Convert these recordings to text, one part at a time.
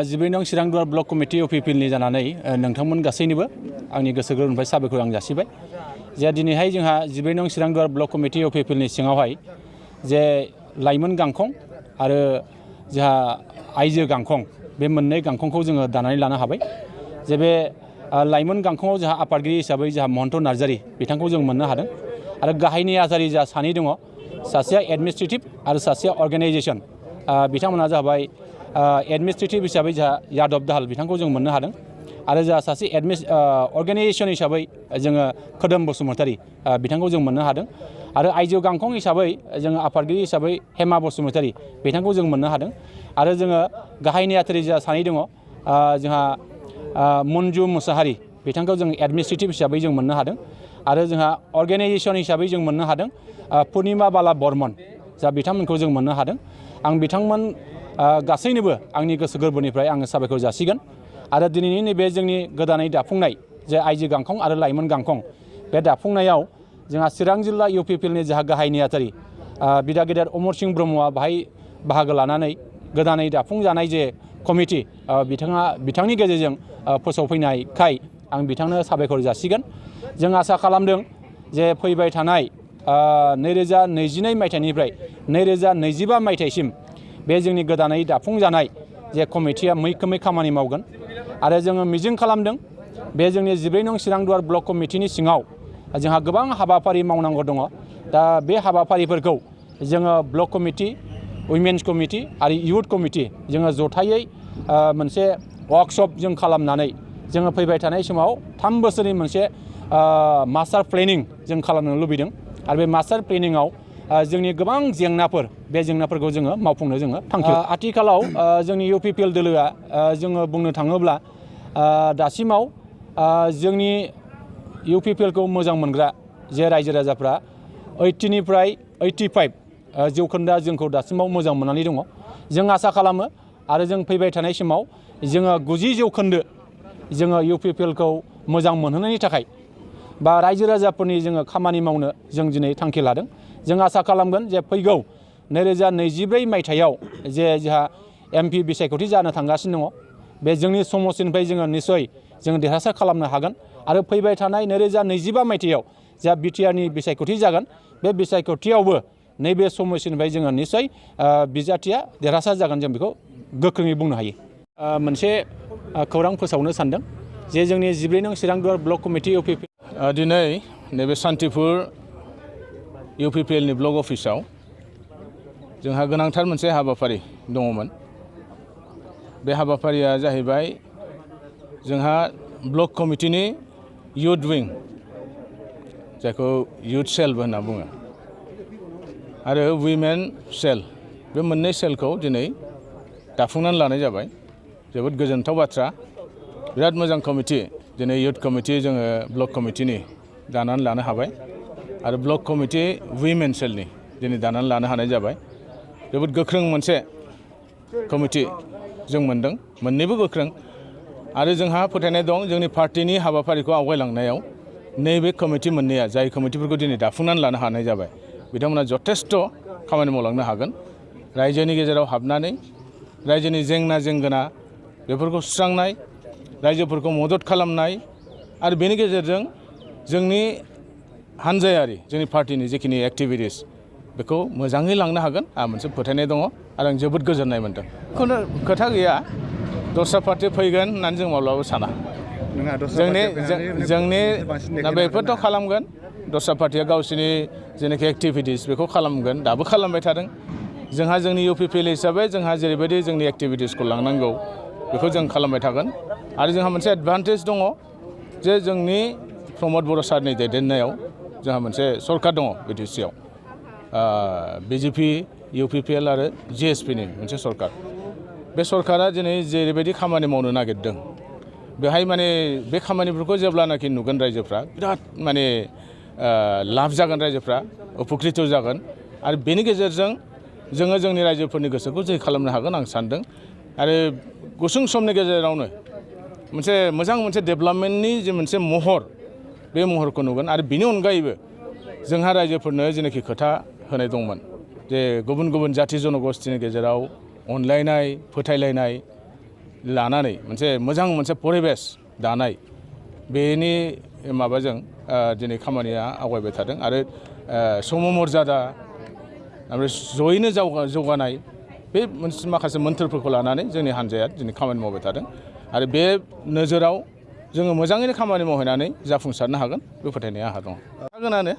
जिब्रै नं चिरांदुवार block committee अपिपिएलनि जानानै नोंथांमोन गासैनिबो आंनि गोसो गोरबोनिफ्राय साबायखर आं जासिबाय जे दिनैहाय जोंहा जिब्रै नं चिरांदुवार ब्लक कमिटि अपिपिएलनि सिङावहाय जे लाइमोन गांखं आरो जोंहा आइजो गांखं बे मोननै गांखंखौ जोङो दानानै लानो हाबाय जे बे लाइमोन गांखंआव जोंहा आफादगिरि हिसाबै जोंहा महन्त नार्जारि बिथांखौ जों मोननो हादों आरो गाहाय नेहाथारि जा सानै दङ सासेया एडमिनिस्ट्रेटिभ आरो सासेया अर्गेनाइजेसन बिथांमोना जाबाय एडमिनिस्ट्रेटिभ हिसाबै जोंहा यादब दाहाल बिथांखौ जों मोननो हादों आरो जोंहा सासे अर्गेनाइजेसन हिसाबै जोङो खोदोम बसुमतारी बिथांखौ जों मोननो हादों आरो आइजो गांखं हिसाबै जोङो आफादगिरि हिसाबै हेमा बसुमतारी बिथांखौ जों मोननो हादों आरो जोङो गाहाय नेहाथारि जा सानै दङ जोंहा मन्जु मुसाहारि बिथांखौ जों एडमिनिस्ट्रेटिभ हिसाबै जों मोननो हादों आरो जोंहा अर्गेनाइजेसन हिसाबै जों मोननो हादों पुर्निमा बाला बर्मन जा बिथांमोनखौ जों मोननो हादों आं बिथांमोन गासैनोबो आंनि गोसो गोरबोनिफ्राय आङो साबायखर जासिगोन आरो दिनैनि नैबे जोंनि गोदानै दाफुंनाय जे आइजो गांखं आरो लाइमोन गांखं बे दाफुंनायाव जोंहा चिरां जिल्ला इउपिपिएलनि जोंहा गाहाय नेहाथारि बिदा गेदेर अमर सिंह ब्रह्मआ बाहाय बाहागो लानानै गोदानै दाफुंजानाय जे कमिटि बिथांनि गेजेरजों फोसावफैनायखाय आं बिथांनो साबायखर जासिगोन जों आसा खालामदों जे फैबाय थानाय 2022 मायथाइनिफ्राय 2025 मायथाइसिम बे जोंनि गोदानै दाफुंजानाय जे कमिटिया मैखोमै खामानि मावगोन आरो जोङो मिजिं खालामदों बे जोंनि जिब्रै नं चिरांदुवार ब्लक कमिटिनि सिङाव जोंहा गोबां हाबाफारि मावनांगौ दङ दा बे हाबाफारिफोरखौ जोङो ब्लक कमिटि उइमेन्स कमिटि आरो इयुथ कमिटि जोङो जथायै मोनसे वर्कशप जों खालामनानै जोङो फैबाय थानाय समाव 3 बोसोरनि मोनसे मास्टार प्लेनिं जों खालामनो लुबैदों आरो बे मास्टार प्लेनिंआव जोंनि गोबां जेंनाफोर बे जेंनाफोरखौ जोङो मावफुंनो जोङो थांखि आथिखालाव जोंनि इउपिपिएल दोलोआ जोङो बुंनो थाङोब्ला दासिमाव जोंनि इउपिपिएलखौ मोजां मोनग्रा जे रायजो राजाफ्रा 80 निफ्राय 85 जौखोन्दोआ जोंखौ दासिमाव मोजां मोननानै दङ जों आसा खालामो आरो जों फैबाय थानाय समाव जोङो 90 जौखोन्दो जोङो इउपिपिएलखौ मोजां मोनहोनायनि थाखाय बा रायजो राजाफोरनि जोङो खामानि मावनो जों दिनै थांखि लादों जों आसा खालामगोन जे फैगौ 2024 मायथाइयाव जे जोंहा एमपि बिसायख'थि जानो थांगासिनो दङ बे जोंनि समस्टिनिफ्राय जोङो निस्सय जों देरहासार खालामनो हागोन आरो फैबाय थानाय 2025 मायथाइयाव जा बिटिआरनि बिसायख'थि जागोन बे बिसायख'थियावबो नैबे समस्टिनिफ्राय जोङो निस्सय बिजाथिया देरहासार जागोन जों बेखौ गोख्रोङै बुंनो हायो मोनसे खौरां फोसावनो सानदों जे जोंनि जिब्रै नं चिरांदुवार ब्लक कमिटि इउपिपिएल दिनै नैबे सान्तिपुर इउपिपिएलनि ब्लक अफिसाव जोंहा गोनांथार मोनसे हाबाफारि दङमोन बे हाबाफारिया जाहैबाय जोंहा ब्लक कमिटिनि युथ विं जायखौ युथ सेलबो होनना बुङो आरो उइमेन सेल बे मोननै सेलखौ दिनै दाफुंनानै लानाय जाबाय जोबोद गोजोनथाव बाथ्रा बिराद मोजां कमिटि दिनै युथ कमिटि जोङो ब्लक कमिटिनि दानानै लानो हाबाय आरो ब्लक कमिटि उइमेन सेलनि दिनै दानानै लानो हानाय जाबाय जोबोद गोख्रों मोनसे कमिटि जों मोनदों मोननैबो गोख्रों आरो जोंहा फोथायनाय दं जोंनि पार्टिनि हाबाफारिखौ आवगायलांनायाव नैबे कमिटि मोननैया जाय कमिटिफोरखौ दिनै दाफुंनानै लानो हानाय जाबाय बिथांमोना जथेस्थ' खामानि मावलांनो हागोन रायजोनि गेजेराव हाबनानै रायजोनि जेंना जेंगोना बेफोरखौ सुस्रांनाय रायजोफोरखौ मदद खालामनाय आरो बेनि गेजेरजों जोंनि हानजायारि जोंनि पार्टिनि जिखिनि एक्टिभिटिस बेखौ मोजाङै लांनो हागोन आं मोनसे फोथायनाय दङ आरो आं जोबोद गोजोननाय मोनदों खुनु खोथा गैया दस्रा पार्टि फैगोन होननानै जों माब्लाबाबो साना जोंनि बेफोरथ' खालामगोन दस्रा पार्टिया गावसोरनि जेनाखि एक्टिभिटिस बेखौ खालामगोन दाबो खालामबाय थादों जोंहा जोंनि इउपिपिएल हिसाबै जोंहा जेरैबायदि जोंनि एक्टिभिटिसखौ लांनांगौ बेखौ जों खालामबाय थागोन आरो जोंहा मोनसे एडभान्टेज दङ जे जोंनि प्रमद बर' सारनि दैदेननायाव जोंहा मोनसे सरकार दङ बिटिसिआव बिजेपि इउपिपिएल आरो जिएसपिनि मोनसे सरकार बे सरकारा दिनै जेरैबायदि खामानि मावनो नागिरदों बेहाय माने बे खामानिफोरखौ जेब्लानाखि नुगोन रायजोफ्रा बिराद माने लाब जागोन रायजोफ्रा उपकृत जागोन आरो बेनि गेजेरजों जोङो जोंनि रायजोफोरनि गोसोखौ जै खालामनो हागोन आं सानदों आरो गुसुं समनि गेजेरावनो मोनसे मोजां मोनसे डेभेलपमेन्टनि जे मोनसे महर बे महरखौ नुगोन आरो बेनि अनगायैबो जोंहा रायजोफोरनो जेनाखि खोथा होनाय दंमोन जे गुबुन गुबुन जाथि जनगोष्ठीनि गेजेराव अनलायनाय फोथायलायनाय लानानै मोनसे परिबेस दानाय बेनि माबाजों दिनै खामानिया आवगायबाय थादों आरो सममर्यादा ओमफ्राय जयैनो जौगानाय बे माखासे मोन्थोरफोरखौ लानानै जोंनि हान्जाया दिनै खामानि मावबाय थादों आरो बे नोजोराव जोङो मोजाङैनो खामानि मावहैनानै जाफुंसारनो हागोन बे फोथायनाया आंहा दं हागोनानो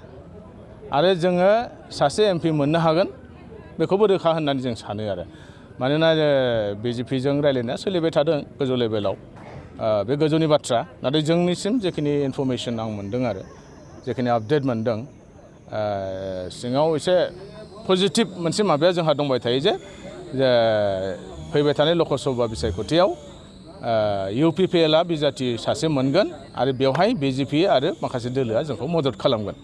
आरो जोङो सासे MP मोननो हागोन बेखौबो रोखा होननानै जों सानो आरो मानोना BJPजों रायलायनाया सोलिबाय थादों गोजौ लेभेलाव बे गोजौनि बाथ्रा नाथाय जोंनिसिम जेखिनि इनफरमेसन आं मोन्दों आरो जेखिनि आपडेट मोन्दों सिङाव एसे पजिटिभ मोनसे माबाया जोंहा दंबाय थायो जे फैबाय थानाय लकसभा बिसायख'थियाव UPPLआ बिजाथि सासे मोनगोन आरो बेवहाय BJP आरो माखासे दोलोआ जोंखौ मदद खालामगोन